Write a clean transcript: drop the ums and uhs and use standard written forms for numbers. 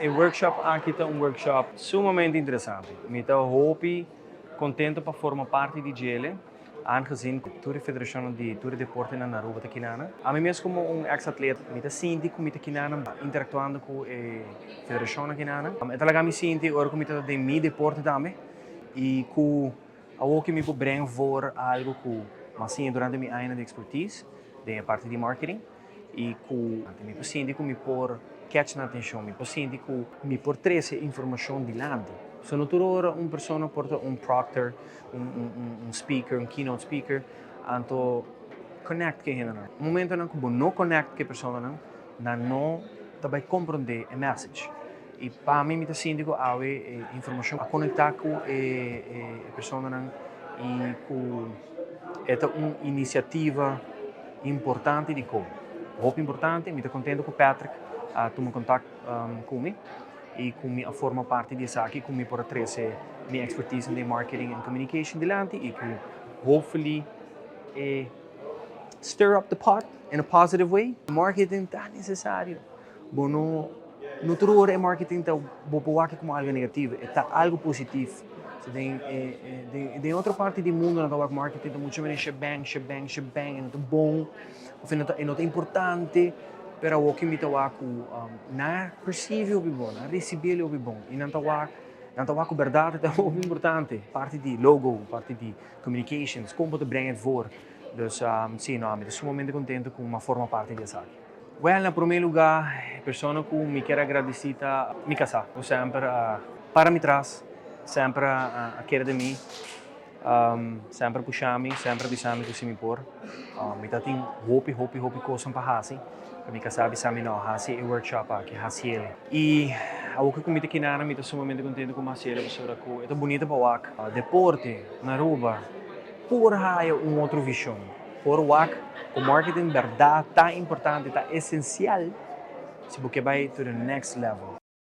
E workshop aki ta un workshop sumamente interesante. Mi ta hopi contento pa forma parti di dje, aangezien tur e federacion di tur deporte na Aruba ta akinan. Ami mes como un ex-atleta, mi ta sinti cu mi ta akinan interactuando cu e federacion akinan. E ta laga mi sinti ora cu mi ta den mi deporte tambe y cu awor cu mi por breng voor algo cu m'a siña durante mi aña di expertise den parti di marketing y cu mi por sinti cu mi por catch nan atencion, mi por sinti cu mi por trece informacion dilanti. So no tur ora un persona por ta un proctor, un speaker, un keynote speaker, anto connect cu hendenan. Momentonan cu bo no connect cu e personanan, nan no ta bay comprende e message. Y pa mi, mi ta sinti cu awe e informacion a conecta cu e personanan y cu e ta un iniciativa importante di con. Hopi importante, mi ta contento cu Patrick a tuma contacto cu mi y cu mi a forma parti di esaki, cu mi por trece mi expertise in marketing and communication dilanti y cu hopefully stir up the pot in a positive way. Marketing ta necesario. Bo no no tur ora e marketing ta bo por wak como algo negativo, ta algo positivo. So den otro parti di mundo nan ta wak marketing ta mucho menos shebang, shebang, shebang, e no ta bon, of e no ta importante, pero awor cu mi ta wak nan perceive hopi bon, nan recibe hopi bon, y nan ta wak berdad ta hopi importante. Parti di logo, parti di communications, con ta brengen het voor. Dus si, no, mi ta sumamente contento cu mi a forma parti di esaki. Well, na prome lugar, persona cu mi kier gradici ta mi casa. Cu semper para mi tras, semper a kere den mi, semper pusha mi, semper bisa mi cu si mi por. Mi tabatin hopi, hopi, hopi cos pa haci. Mi casa a bisa mi, "No, haci e workshop aki, haci ele." Y awor cu mi ta akinan, mi ta sumamente contento cu haci ele, pasobra cu ta bunita pa wak. Deporte na Aruba, por haya un otro vision. Por wak, e marketing berdad ta importante, ta esencial si bo bay to the next level.